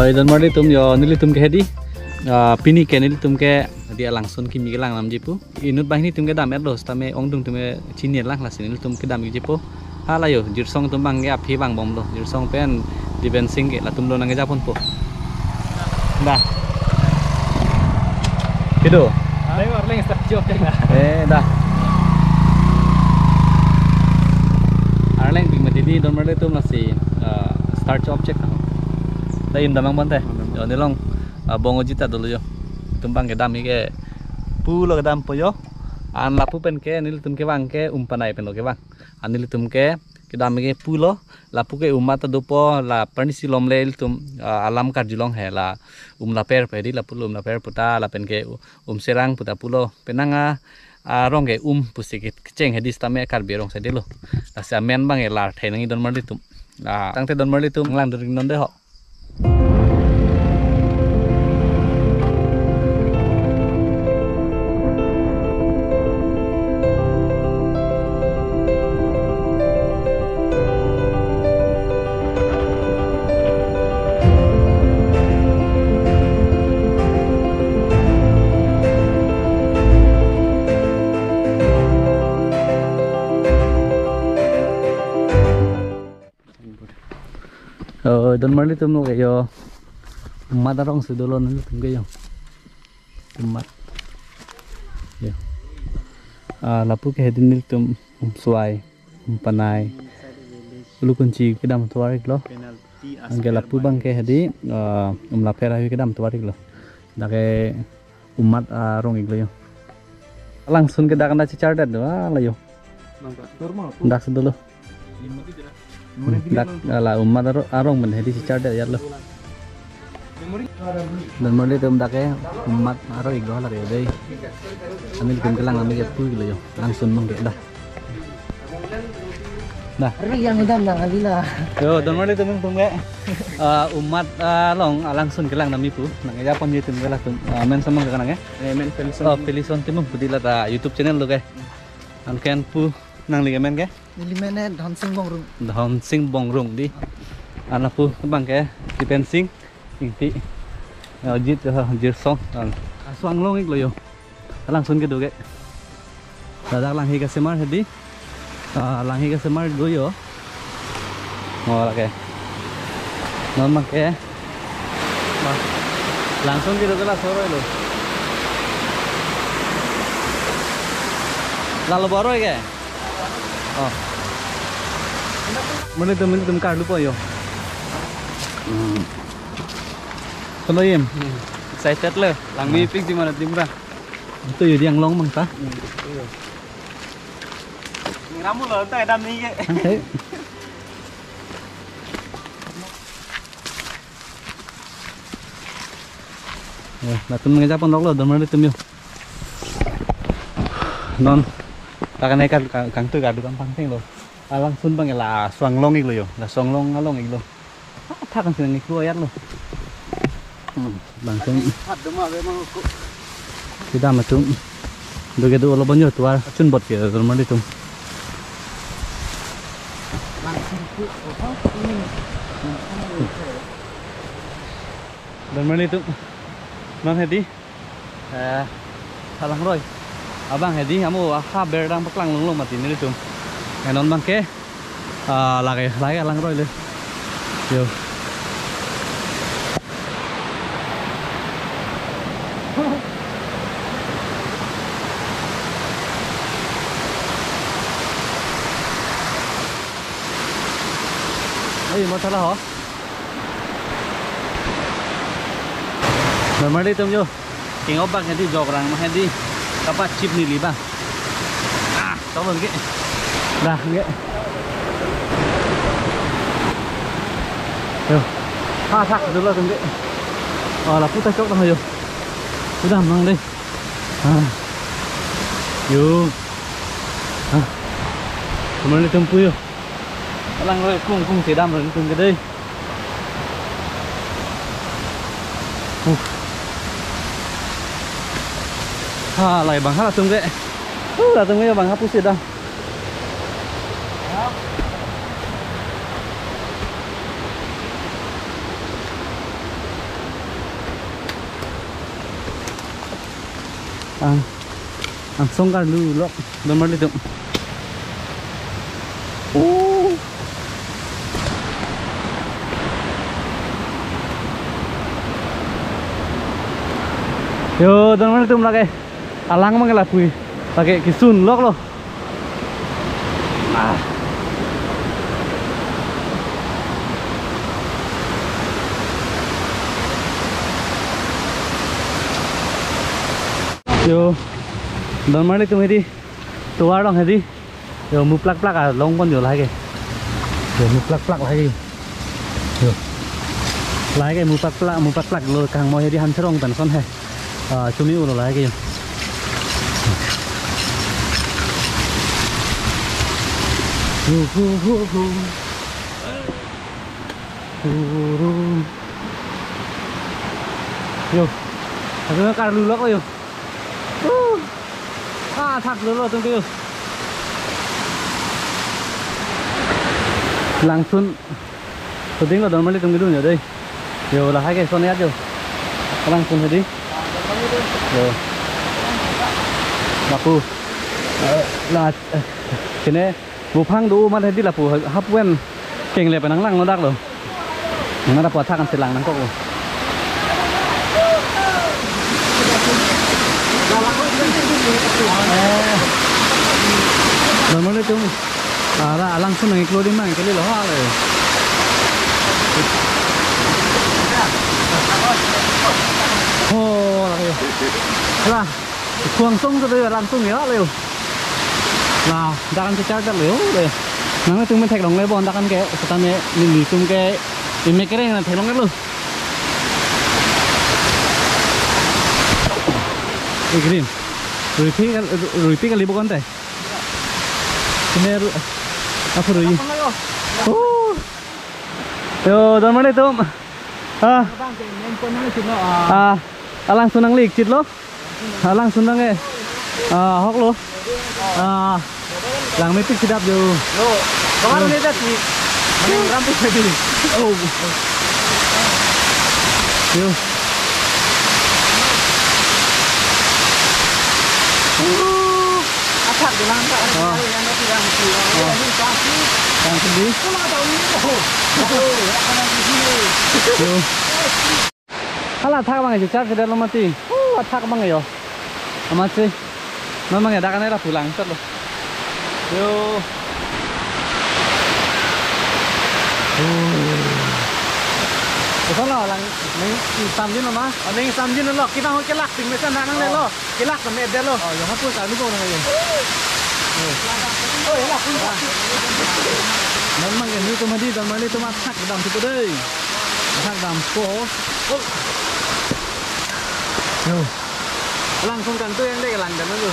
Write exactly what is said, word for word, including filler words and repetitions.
Oi, don marli atum yo, nelitum ke hedi. Ah, pini ke nelitum ke hedi alangsun kimi kelang namji pu. Inut banghini atum ke dam-etlo, sitame ongdung atum ke chini lang, lasi nelitum ke damji pu. Hala yo, Jirsong atum abang ke aphi vangbomlo. Jirsong pen Dipen Sing ke latum lo nangkejapon po. Dah. Kedo. Ayo, Arleng start chok cek dah. Eh, dah. Arleng pik mati di don marli atum, lasi, eh, start chok cek. Dah, im dam angbong te. Yo, nelong, eh, bong ojit ta dolo yo. Atum abang kedam ke pulo kedampo yo. An lapu pen ke nelitum kevang ke Umpanai pen lo kevang. An nelitum ke kedam ke pulo, lapu ke Ummat ta dopo, la parnisi lom le ilitum, ah, alam karjulong he, la Umlaper pu hedi, lapu lo Umlaper pu ta, lapen ke Umserang pu ta pulo. Penang a, arong ke Um pusi ke kecheng hedi, sitame Karbi arong si dolo. Lasi amen abang ke lar thai nangji don marli atum. Ah, tangte don marli atum lang duri non de ho. Oh, don marli atum lo ke yo. Ummat arong si dolo nelitum ke yo. Ummat. Yo. Ah, lapu ke hedi nelitum Umswai, Umpanai, Ulukunchi kedam tovar iklo. Anke lapu abang ke hedi, ah, Umlaper ahui kedam tovar iklo. Dak ke Ummat arong iklo yo. Alangsun ke dak anda chichar det do, ah, la yo. Dak si dolo. Dak, ah, la Ummat aro-, arong men hedi chichar det ya lo. Don marli atum, dak ke Ummat arong iklo hala re dei. An nelitum kelang nami ke pu iklo yo. Alangsun abang ke dah. Dah. Ari yang dam nang alila. Yo, don marli atum, nelitum ke, ah, Ummat, ah, along alangsun kelang nami pu. Nangkejapon ji atum ke latum. Ah, men samang ke nang ya. Eh, men Felison. Oh, Felison Timung pu di, la ta YouTube channel lo ke. Anke an pu nangli ke men ke? Neli men eh Dhonsing Bongrung. Dhonsing Bongrung di. An lapu abang ke Dipen Sing, Ingti, eh, Ojit, eh, Jirsong. An. Aswang long iklo yo. Alangsun kedo ke. Ladak Langhi kasemar hedi. Ah, Langhi kasemar do yo. Oh, lake. Non abang ke. Alangsun kedo ke laso aroi lo. Lalo bo aroi ke? Oh. Mane tum, mane tum karlu po yo. Hmm. Kono yim? Hmm. Excited lo. Langmepik di mana tim ra. Itu yo, di anglong abang ta. Hmm. Iya. Ramu lo, ta kedam ni ke. Oke. Ya, latum nangkejapon doklo, don marli atum yo. Non, ta kane kar-, kar-, kangtui kardu kam pangtheng lo. Alangsun abang la aswang long iklo yo, la aswang long along iklo. Ah, thak kan sinang iklo ayat lo. Hmm, langsung. Hat dema be mang ko. Kedam atum. Do kedo lo bon yo, tovar chunbot ke don marli atum. Langsung ko. Don marli atum. Non hedi. Eh, alangroi. Abang hedi, amo aha berdang paklang longlo mati nelitum. Eh, non abang ke, ah, lake, lake alangroi le. Yo. Ei, mathala ho. Don marli atum yo. King obak hedi jograng ma hedi. Kapachip neli ba. Ah, tolong ke. Dah, ke. Yo. Ha, thak dolo atum ke. Oh, lapu ta chok dah yo. Sudah mang deh. Ah. Yo. Ah. Kemana atum pu yo? Alangroi kung kung sedam ro atum ke dei. Uh. Ha, lahai bang ha latum ke. Uh, latum ke bang ha pusi dam. Ang, angsong karlu lok, don marlitum. Oh. Yo, don marlitum, lake alang mang lapu-i. Lake kesun lok lo. Ah. Yo, don marlitum, hedi tovar along hedi. Yo, muplak plak along pon yo lake. Yo, muplak plak lake. Yo. Lake muplak plak, muplak plak lo kang mo hedi Hamcherong pen son he. Ah, chumi ulo lake yo. Hu, hu, hu, hu. Hu, hu. Yo. Aduh, karlu lok yo. Uh. Ah, thak lo lo tung yo. Langsun. Soding lo don marlitum kedun yo dei. Yo, lahai ke son ya yo. Langsun hedi. Yo. Lapu. Eh, la, eh, kene buphang do mat hedi lapu, hapuen kengle pen nanglang lo dak lo. Nang lapu athak an si lang nangkok lo. Eh. Don marlitum. Ara, alangsun nang-iklo di mang kali lo ha le. Oh, lake. Lah, kuangsong tu alangsun ya le. Lah, dak an si charger le le. Nanglitum men theklongle bon dak an ke, setame nelitum ke imek kereng nang theklongle lo. Eh, green. Ruipi kal-, ruipi kali bukan teh. Sini ru-, apa rui? Oh. Yo, don marlitum. Ah. Ah, alangsun nangli-ikchit lo. Alangsun nang eh. Ah, hok lo. Ah, langmepik si dap yo. Yo. Kamar ni tadi. Maning rampik tadi. Oh. Yo. Athak bilang tak. Oh. Yang nanti yang si. Oh. Yang ini pasti. Yang sendiri. Kalau ada ini, oh. Oh, apa nanti sini? Yo. Hala athak abang si charge dalo mati. Uh, athak abang yo. Amat si. Memang ya dak an lapu lang sat lo. Yo. Uh. Koson lo lang, ning samjin lo ma? Ning samjin lo. Kita mau kelak ting mesan nang le lo. Kelak kami ada lo. Oh, yang apa kalu ko nang yo. Oh, ya lah. Memang ya, nelitum hedi don marlitum athak dam si ko dei. Athak dam ko. Oh. Yo. Langsun kan tu yang dek lang dan tu.